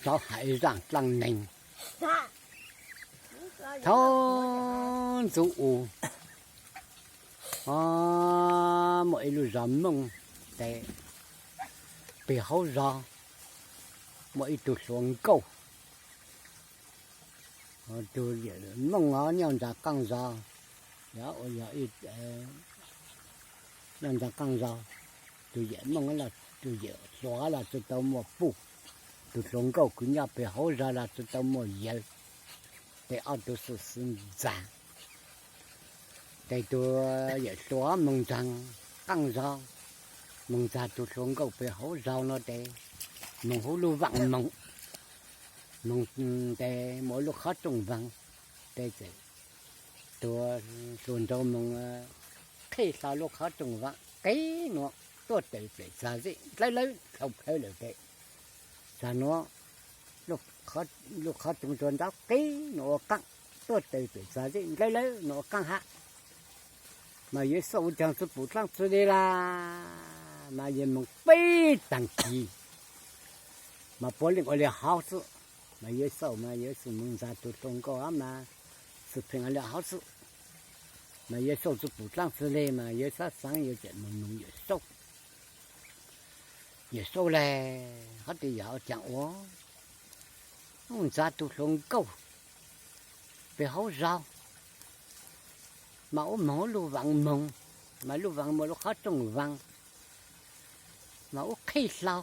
Rov hais zaaj dlaaj neeg. Thaum ntxuv u, muaj ib lub zos Mooj tes, peg hauv zos muaj ib tug hluas nkauj. Tus yawm Mooj os nyob ntawm qaaj zos, yog, yog nyob ntawm qaaj zos, tus yawm Mooj, tus yawm hluas los tsi tau muaj puj, tus hluas nkauj kws nyob peg hauv zos los tsi tau muaj yawg, tes ob tug xwm xwm ntxag. Tes tus yawm hluas moog ntxag qaaj zos, moog ntxag tus hluas nkauj peg hauv zos no tes, moog huv lub vaaj moog, moog tes muaj lub qhov rooj vaag, tes txawm tus hluas nraug moog qhib hlo lub qhov rooj vaag qib nuav tuaj tawm pem txag zeb ndlawb lawb dlhau plhawv lawm tes, txag nuav lub qhov rooj tsuag ntaub qib nuav ua qaaj, tuaj tawm pem txag zeb ndlawb lawb nuav ua qaaj hab. Mas Yawg Xauj ua caag tsi pum dlaab tsi le lawm, mas yawg moog peb taag kis, mas puav leej ua le hauv xwb. Mas Yawg Xauj mas Yawg Xauj moog ntxag tus hluas nkauj hab mas xwm pheej ua le hauv xwb. Mas Yawg Xauj tsi pum dlaab tsi le mas Yawg xaav xaav Yawg tseem moog nug Yawg Xauj. Yawg Xauj le, hov tes yog ua caag ua, ntxag tus hluas nkauj peg hauv zos, mas ua moog lub vaaj moog, mas lub vaaj muaj lub qhov rooj vaag, mas ua qhib hlo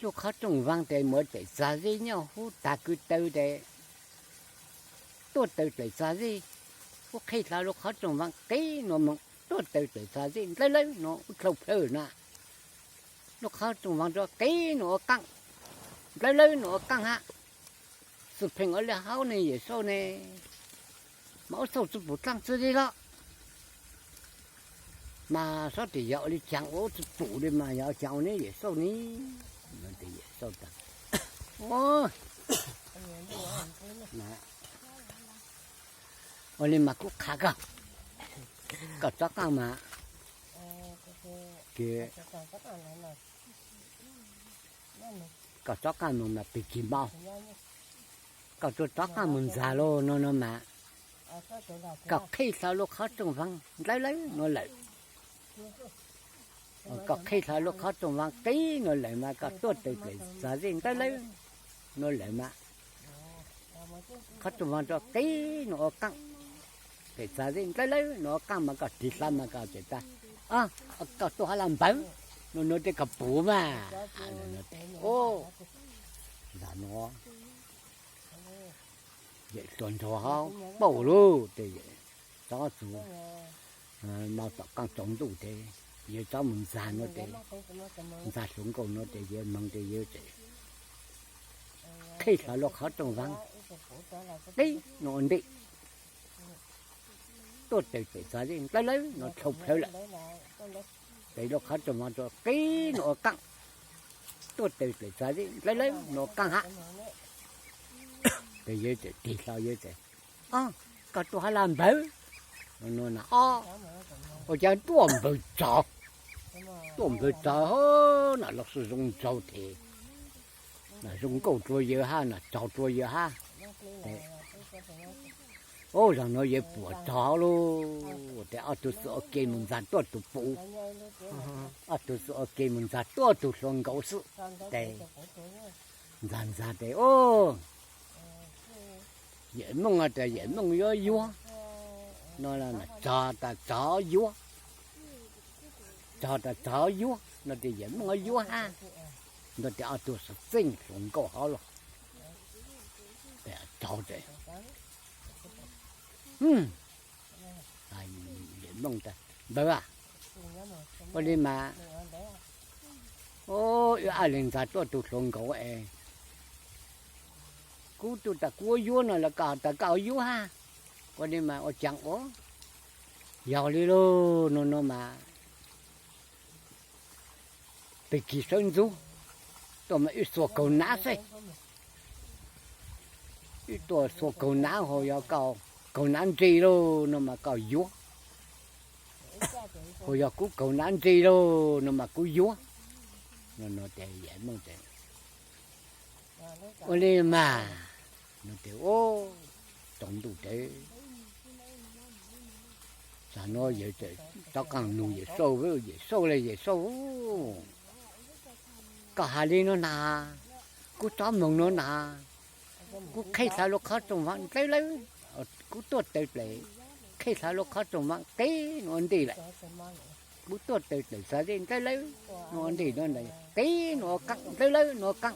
lub qhov rooj vaag tes muaj tawm txag zeb nyob huv tag kwv taw tes, tuaj tawm tawm txag zeb, ua qhib hlo lub qhov rooj vaag qib nuav moog tuaj tawm tawm txag zeb ndlawb lawb nuav ua dlhau plhawv na. Lub qhov rooj vaag rua qib nuav ua qaaj, ndlawb lawb nuav ua qaaj hab. Xwm pheej ua le hauv ne Yawg Xauj ne, mas Yawg Xauj tsi pum dlaab tsi le lawm. Mas xyov tes yog ua le caag ua tsi pum le mas yog ua caag ua ne Yawg Xauj ne. Yawg Xauj tas, ua le mas kuv qha koj, koj rov qaab mas, koj rov qaab moog mas pig kig mas, koj tuaj rov qaab moog ntxag lauj no no mas, koj qhib hlo lub qhov rooj vaag ndlawb lawb nuav lawm. Koj qhib hlo lub qhov rooj vaag qib nuav lawm mas koj tuaj tawm pem txag zeb ndlawb lawb nuav lawm mas, qhov rooj vaag rua qib nuav ua qaaj, pem txag zeb ndlawb lawb nuav ua qaaj mas koj tig hlo mas koj tseem tas, koj tuaj hab los npawg, nuav nuav tes koj pum mas. Ntxag nuav, yawm hluas nraug hab paub lug tes, txhob txug mas tom qaab tsaus ntuj tes, yawg txhob moog ntxag nuav tes, ntxag hluas nkauj nuav tes yawg moog tes yawg tseem qhib hlo lub qhov rooj vaag qib nuav ua ntej, tuaj tawm pem txag zeb ndlawb lawb nuav dlhau plhawv lawm. Tes lub qhov rooj vaag rua qib nuav ua qaaj, tuaj tawm pem txag zeb ndlawb lawb nuav ua qaaj hab. Tes yawg tseem tig hlo yawg tseem, koj tuaj hab los npawg, nuav na, ua caag tuaj npawg tsaug, tuaj npawg tsaug hab, nam los sib zoo ntsaug tes, nam zoo nkauj dlua yawg hab, nam tsaug dlua yawg hab. Ub, zaum nuav yawg puas tsaug lug. Tes ob tug xwb ua ke moog ntxag tuaj tug puv, ob tug xwb ua ke moog ntxag tuaj tug hluas nkauj xwb. Tes ntxag ntxag tes, ub, yawm Mooj tas yawm Mooj yuav yuav, no tsaug tas tsaug yuav, tsaug tas tsaug yuav no tes yawm Mooj yuav hab. Ntawd tes ob tug xwb txeej hluas nkauj hab los, tsaug tes, yawm Mooj tas, npawg a, ua li mas, wb ab leeg ntxag tuaj tug hluas nkauj es, kuv tug tas kuv yuav no los koj tas koj yuav hab, ua li mas ua caag ua, yog li lauj, nuav nuav mas pig kig sawv ntxuv, tuaj mas wb xuas kaug nav xwb, wb tuaj xuas kaug nav, hos yog koj kaug nav nres lauj no mas koj yuav, hos yog kuv kaug nav nres lauj no mas kuv yuav. No no ces Yawm Mooj tias, ua li mas, no ces ua, tsaus ntuj ces, tam no yawg txawm rov qab nug Yawm Saub, Yawm Saub le Yawm Saub, koj hais li no na, kuv tsob moog no na, kuv qheb hlawv lub qhov rooj vam dlawb lawm, kuv tuaj taws plaws, qheb hlawv lub qhov rooj vam qeb no ua ntej lawm, kuv tuaj taws plaws xav zeb dlawb lawm no ua ntej no, qeb no ua qaab dlawb lawm no ua qaab,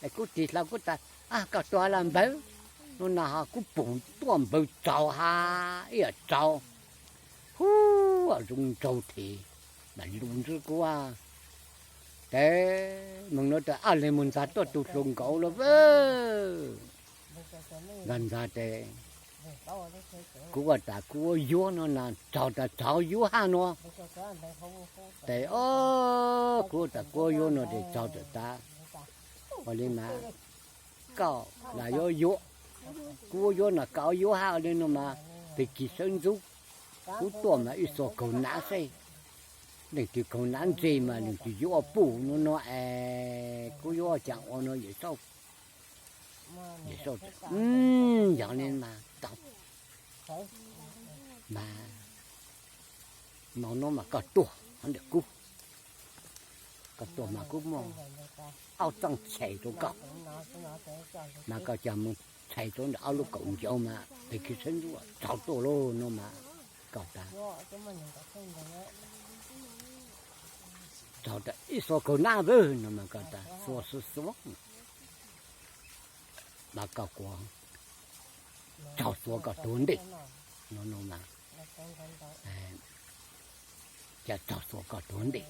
es kuv tig hlawv kuv tas, ab koj tuaj has las npawg, no na ho kuv pum tuaj npawg tsaug ha, ib yam tsaug, hu, zoo nraug thiab, mas lus ntsuj kuv, ces moog no tas ab leeg moog ntxag tuaj tu hluas nkauj lawm, ntxag ntxag ces, kuv ua tas kuv ua yuav no na, tsaug tas tsaug yuav hab no, ces o, kuv ua tas kuv ua yuav no ces tsaug txawm tas, ua li mas, koj las yuav yuav, kuv ua yuav no koj yuav hab, ua li no mas, pig kig sawv ntxov, kuv tuaj mas ib xuas kaug nav xwb, leej twg kaug nav ntse mas leej twg yuav ua puj no no es kuv yuav ua caag ua no Yawm Saub. Yawm Saub tas, yog li mas tau, mas no no mas koj tuaj ntawm kuv, koj tuaj mas kuv muaj ob txooj tshais rau koj, mas koj coj moog tshais rau ntawm ob lub kaum ncauj mas pig kig sawv ntxov tsaug tuaj lauj no mas, koj tas, tsaug tas ib xuas kaug nav vwg no mas koj tas xuas xuas xuas, mas koj kuas tsaug xuas koj tuag ntej no no mas, cas tsaug xuas koj tuag ntej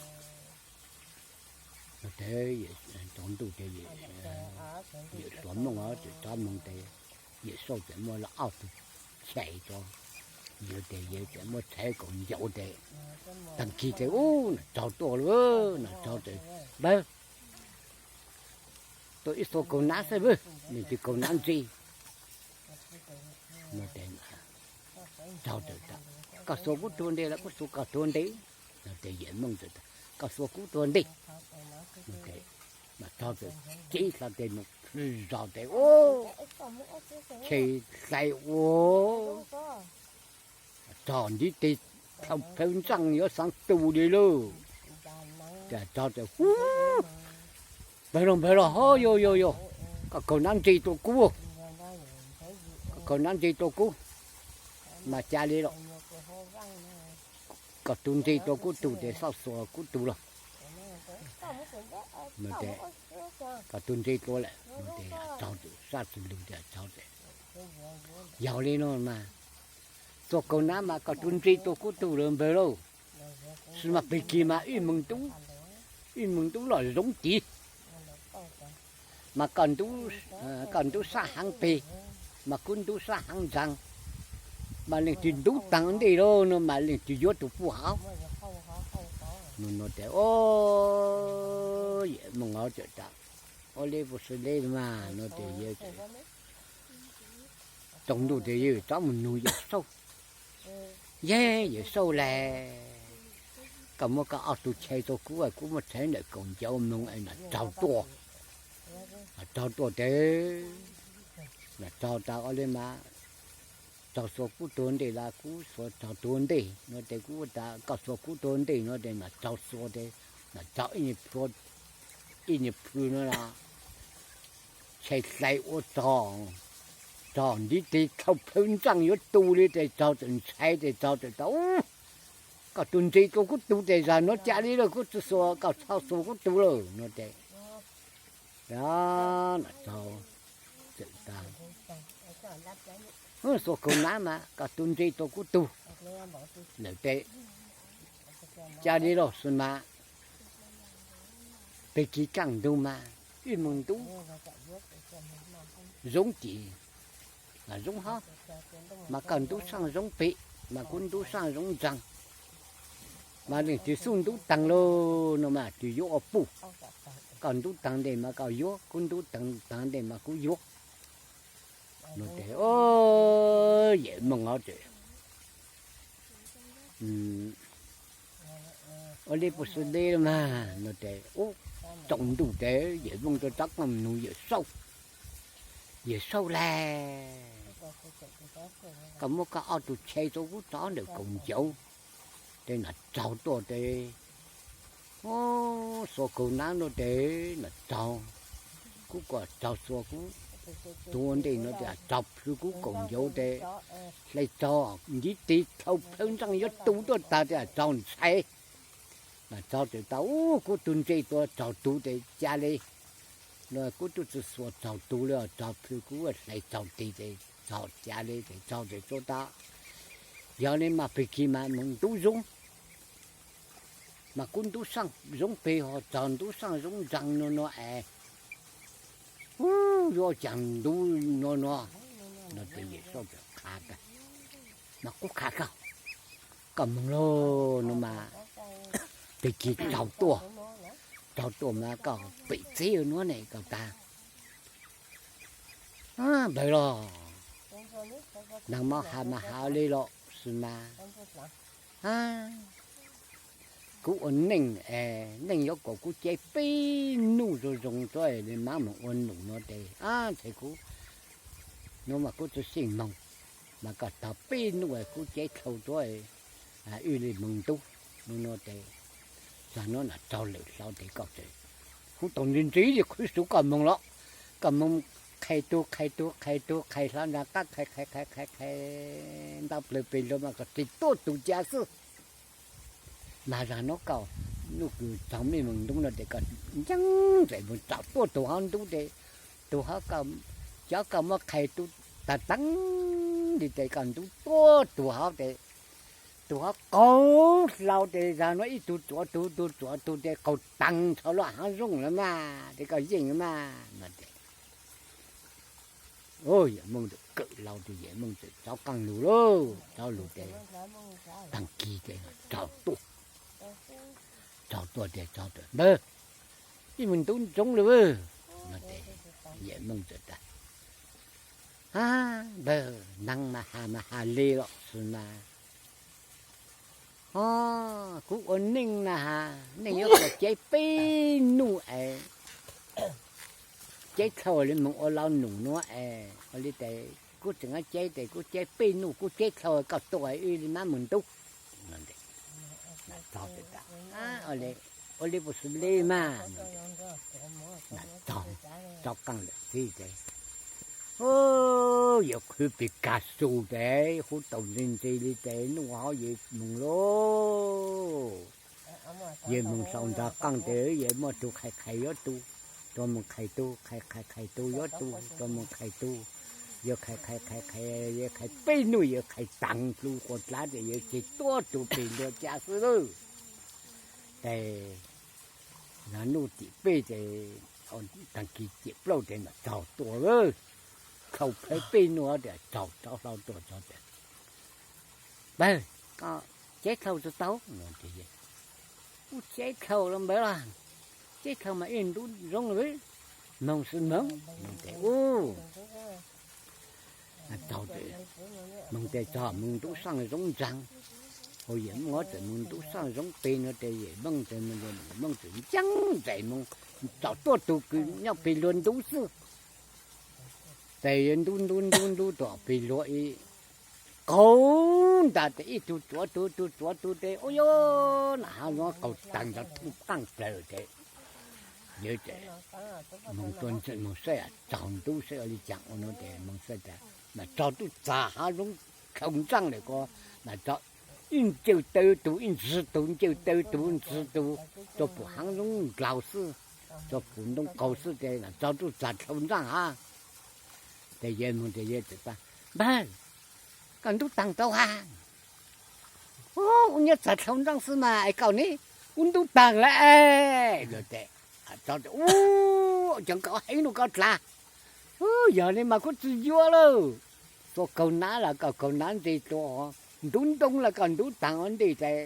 no ces, tsaus ntuj ces Yawm Suav Mooj txawm rov moog ces Yawm Saub txawm muaj ob tug chais rau, yawg ces yawg txawm muab tshais kaum ncauj ces, taag kig ces ub, nam tsaug tuaj lauj, nam tsaug ces, npawg, tuaj ib xuas kaug nav xwb vwg, leej twg kaug nav ntse no ces, tsaug txawm tas, koj xuas kuv tuag ntej los kuv xuas koj tuag ntej no ces Yawm Mooj txawm tas koj xuas kuv tuag ntej no ces, nam tsaug txawm cev hlo tes mus plhws zog ces ub, chais hlais ua, tsaug ntiv tes, thaum plhawv ntsaaj yuav xaav tu li lauj, ces tsaug txawm hu, npawg lauj npawg lauj, ho yog yog yog, koj kaug nav ntse rau kuv, koj kaug nav ntse rau kuv, mas ca li los, koj tug ntse rau kuv tug ces xauj xuas kuv tug los, no ces, koj tug ntse rau lawm no ces tsaug txawm sab txug lug tias tsaug txawm, yog li no mas, xuas kaug nav mas koj tug ntse rau kuv tug lawm npawg lauj, tsis mas pig kig mas ib moog ntub, ib moog ntub los zoov tid, mas koj ntub sab heev peg, mas kuv ntub sab heev ntxaag, mas leej twg ntub taag ntej lauj no mas leej twg yuav tug puj hauv no no ces, o, Yawm Mooj txawm tas, ua li puas xwb le mas no ces yawg tsaus ntuj ces yawg rov mus nug Yawm Saub, yawg, Yawm Saub le, koj muab koj ob tug chais rau kuv, kuv muab tshais ntawm kaum ncauj moog es nam tsaug tuaj, nam tsaug tuaj ces, nam tsaug tas ua li mas, tsaug xuas kuv tuag ntej los kuv xuas tsaug tuag ntej no ces kuv tas koj xuas kuv tuag ntej no ces nam tsaug xuas ces, nam tsaug ib nyuag plhws no los, chais hlais ua tsaug, tsaug ntiv tes thaum plhawv ntsaaj yuav tu li ces tsaug txawm ntshai ces tsaug txawm tas, koj tug ntse rau kuv tug ces zag nuav ca li lawm, kuv tsi xuas, koj txhob xuas kuv tug lawm no ces, nam tsaug txawm tas, xuas kaug nav mas koj tug ntse rau kuv tug lawm ces, ca li lawm xwb mas, peg kig kaaj ntug mas ib moog ntub zoov tid, zoov hov, mas koj ntub saaj zoov peg, mas kuv ntub saaj zoov ntxaag, mas leej twg xub ntub taag lauj no mas twg yuav ua puj, koj ntub taag ntej mas koj yuav, kuv ntub taag ntej mas kuv yuav no ces, o, Yawm Mooj txawm, ua li puas xwb le mas no ces, ub, Tsaus ntuj tes Yawm Mooj rov qab nug Yawm Saub, Yawm Saub le, koj muab koj ob tug tsheb rau kuv tso ntawm kaum ncauj. Tes nam tsaug tuaj tes, xuas kaus nab no tes nam tsaug, kuv kom tsaug xuas kuv tus ua ntej no tes tsaug plhws kuv kaum ncauj tes hlais tsaug ntiv tes dhau plhawv ntsaj yuav tu tuaj tag tes tsaug ntxhais. Nam tsaug tes tau, kuv tus ntse tuaj tsaug tus tes ca le, kuv tub tsi xuas tsaug tus le tsaug plhws kuv hlais tsaug tes tes tsaug ca le tes tsaug tes tsuab tau. Yog le mas pig kig mas moog ntub zoo, mas kuv ntub saaj zoo peg ho tsaug ntub saaj zoo ntsaag no no es, yuav caag ntub no no. No tes Yawm Saub txawm qha tas, mas kuv qha koj, koj moog lauj no mas, pig kig tsaug tuaj, tsaug tuaj mas koj pem txeb nuav ne koj tas. Npawg los, naag mab has mas has le los xwb mas, kuv ua neej, neej yuav kom kuv cev peb nuj zoo zoo tso le mab moog ua num no tes, tes kuv nuav mas kuv tsi xyeej moog, mas koj tag peb nuj kuv cev dlhau tso, wb le moog ntub no no tes, zag nuav nam tsaug lawm hlau tes koj tseem, huv tau ntse ntse li qhwv xuv koj moog los, koj moog qhais tug qhais tug qhais tug qhais hla nraag qab qhais qhais qhais qhais qhais ntau plawg peg luag mas koj tseem tuab tug ca xwb. Mas zag nuav koj, nuj kws tsaug mej moog ntub no tes koj ncaab ncaim moog tsaug tuab tug hauv ntub tes, tug hauv, cov koj muab qhais tug taag taag li tes koj ntub tuab tug hauv tes, tug hauv qaug hlau tes zag nuav ib tug tsuav tug, tug tsuav tug tes qaug taag nrho lub haav zooj lawm mas tes koj yeej mas no tes. Yawm Mooj txawm kawm laus tes Yawm Mooj txawm rov qaab lug lauj, rov lug tes taag kig tes tsaug tuaj, tsaug tuaj tes tsaug tas npawg, ib moog ntub ntsoov lawm no tes Yawm Mooj txawm tas, a npawg, naag mas has mas has le los xwb mas, o, kuv ua neej na has, neej yuav kom cev peb nuj es, cev dlhau le moog ua laus num nuav es ua li tes kuv tseem cev tes kuv cev peb nuj kuv cev dlhau koj tuaj wb le mab moog ntub no tes, ua le puas xwm le mas, rov qaab lawm txij tes, yuav qhwv peg kag xu tes huv tau ntse ntse li tes nuj hauv Yawm Mooj lauj. Yawm Mooj sau nrov qaab tes Yawm muaj tug qhais qhais yuav tu, rua moog qhais tu, qhais qhais qhais tu yuav tu, rua moog qhais tu, yuav qhais qhais qhais qhais, yuav qhais peb nuj yuav qhais taag lug quas dlav tes yuav tseg tuab tug peg luag ca xwb lauj. Tes nuj tim peb tes, taag kig tim plaub tes nam tsaug tuaj, dlhau plhawv peb nuj tes tsaug rov hlau tuaj tso tes, npawg, koj cev dlhau tsi tau no tes, kuv cev dlhau los npawg los, cev dlhau mas ib ntub zoo lawm, moog xwb moog no tes, u, tsaug tes, moog tes tsaug moog ntub saaj zoo ntsaag, hauv Yawm Mooj txawm moog ntub saaj zoo peg no tes Yawm Mooj tes, Yawm Mooj txawm ncaab ncaim moog tsaug tuab tug kws nyob peg luag ntub xwb. Tes yuav ntub ntub ntub ntub tom peg luag ib, qaug ntag tes ib tug tsuav tug, tug tsuav tug tes ua yuav nam has zoo qaug taag nrho thoob qaaj plawg tes, yawg tes moog tua ntxwg moog saib tsaug ntub saib ua li caag ua no tes moog saib tas, nam tsaug tub txag hav zoov dlhau ntsaaj lawm ko, nam tsaug ib ncawg taw tug ib ntxwg tug, ncawg taw tug ntxwg tug, tsuas pum haav zoov ndlaug xwb, tsuas pum ntoo qaug xwb tes nam tsaug tub txag dlhau ntsaaj hab. Tes yawg moog tes yawg txawm tas, npawg, koj ntub taag tau hab? Ub, kuv nyob txag dlhau ntsaaj xwb mas es koj ne? Kuv ntub taag lawm es. Tes ub, cov nkauj heev lug koj dlaag. Ub, yog li mas kuv tsi yuav lawm. Xuas kaug nav los koj kaug nav ntse dlua, ntub ntoo los koj ntub taag ua ntej tes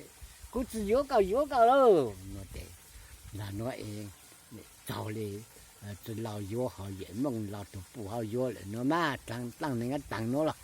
kuv tsi yuav koj yuav koj lawm no tes, nag nuav es tsaug li, tsi laus yuav ho Yawm Mooj laus tug puj hab yuav lawm no mas dlaag dlaaj neeg hab taag nuav los.